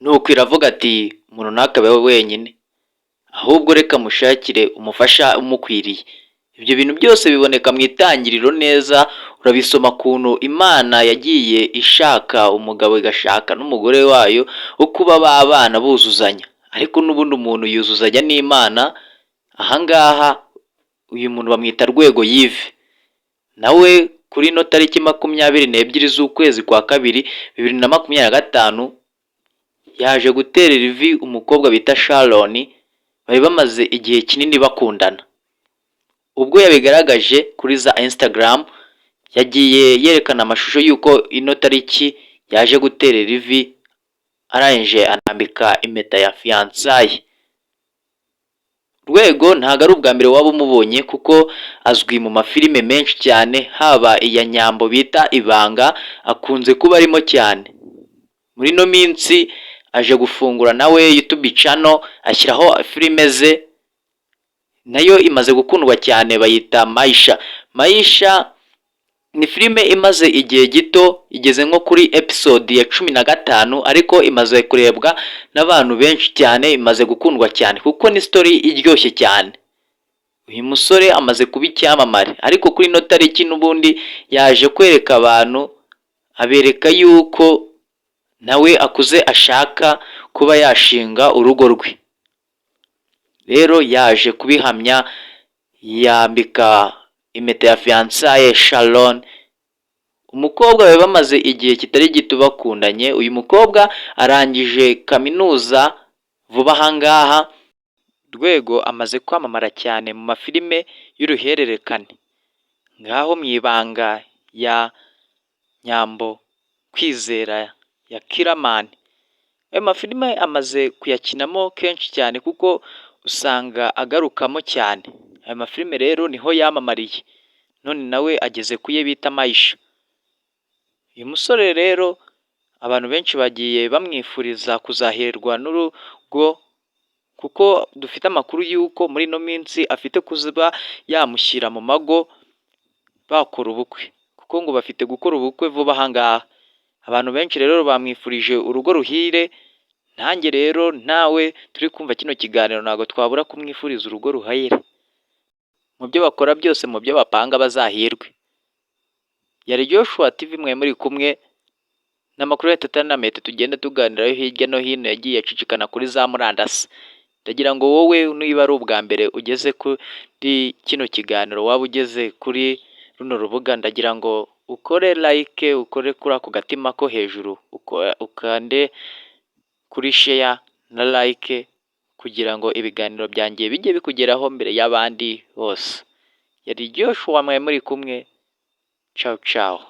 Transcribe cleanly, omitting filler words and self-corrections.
Nuko iravuga ati: "Umuntu ntakabeho wenyine, ahubwo reka mushakire umufasha umukwiriye." Ibyo bintu byose biboneka mu Itangiriro neza, urabisoma ukuntu Imana yagiye ishaka umugabo, igashaka n'umugore wayo wo kuba babana buzuzanya. Ariko n'ubundi umuntu yuzuzanya n'Imana. Ahangaha uyu muntu bamwita Rwego Yves, nawe kuri ino tariki 22 z'ukwezi kwa kabiri 2025 yaje guterera ivi umukobwa bita Sharon bari bamaze igihe kinini bakundana. Ubwo yabigaragaje kuri za Instagram, yagiye yerekana amashusho y'uko ino tariki yaje guterera ivi, arangije anambika impeta ya fiançailles. Rwego ntabwo ari ubwa mbere waba umubonye, kuko azwi mu mafilime menshi cyane, haba iya Nyambo bita Ibanga akunze kuba arimo cyane. Muri ino minsi aje gufungura nawe YouTube channel, ashyiraho filime ze, nayo imaze gukundwa cyane, bayita Mayisha. Mayisha ni filime imaze igihe gito, igeze nko kuri episode ya 15, ariko imaze kurebwa n'abantu benshi cyane, imaze gukundwa cyane kuko ni story iryoshye cyane. Uyu musore amaze kuba icyamamare, ariko kuri ino tariki n'ubundi yaje kwereka abantu, abereka yuko nawe akuze, ashaka kuba yashinga urugo rwe. Rero yaje kubihamya, yambika impeta ya fiançailles Sharon, umukobwa bari bamaze igihe kitari gito bakundanye. Uyu mukobwa arangije kaminuza vuba aha ngaha. Rwego amaze kwamamara cyane mu mafilime y'uruhererekane, ngaho mu Ibanga ya Nyambo, Kwizera ya Killaman. Ayo mafilime amaze kuyakinamo kenshi cyane, kuko usanga agarukamo cyane. Ayo mafilime rero niho yamamariye, none nawe ageze ku ye bita Mayisha. Uyu musore rero abantu benshi bagiye bamwifuriza kuzahirwa n'urugo, kuko dufite amakuru y'uko muri ino minsi afite kuba yamushyira mu mago bakora ubukwe, kuko ngo bafite gukora ubukwe vuba aha ngaha. Abantu benshi rero bamwifurije urugo ruhire. Nanjye rero nawe turi kumva kino kiganiro, ntabwo twabura kumwifuriza urugo ruhire. Mu byo bakora byose, mu byo bapanga, bazahirwe. Yari Joshua TV mwe muri kumwe n'amakuru ya entertainment tugenda tuganirayo hirya no hino yagiye acicikana kuri za murandasi. Ndagira ngo wowe niba ari ubwa mbere ugeze kuri kino kiganiro, waba ugeze kuri runo rubuga, ndagira ngo ukore like, ukore kuri ako gatima ko hejuru, ukande kuri share na like, kugira ngo ibiganiro byanjye bijye bikugeraho mbere y'abandi bose. Yari Joshua mwe muri kumwe, cawu cawu.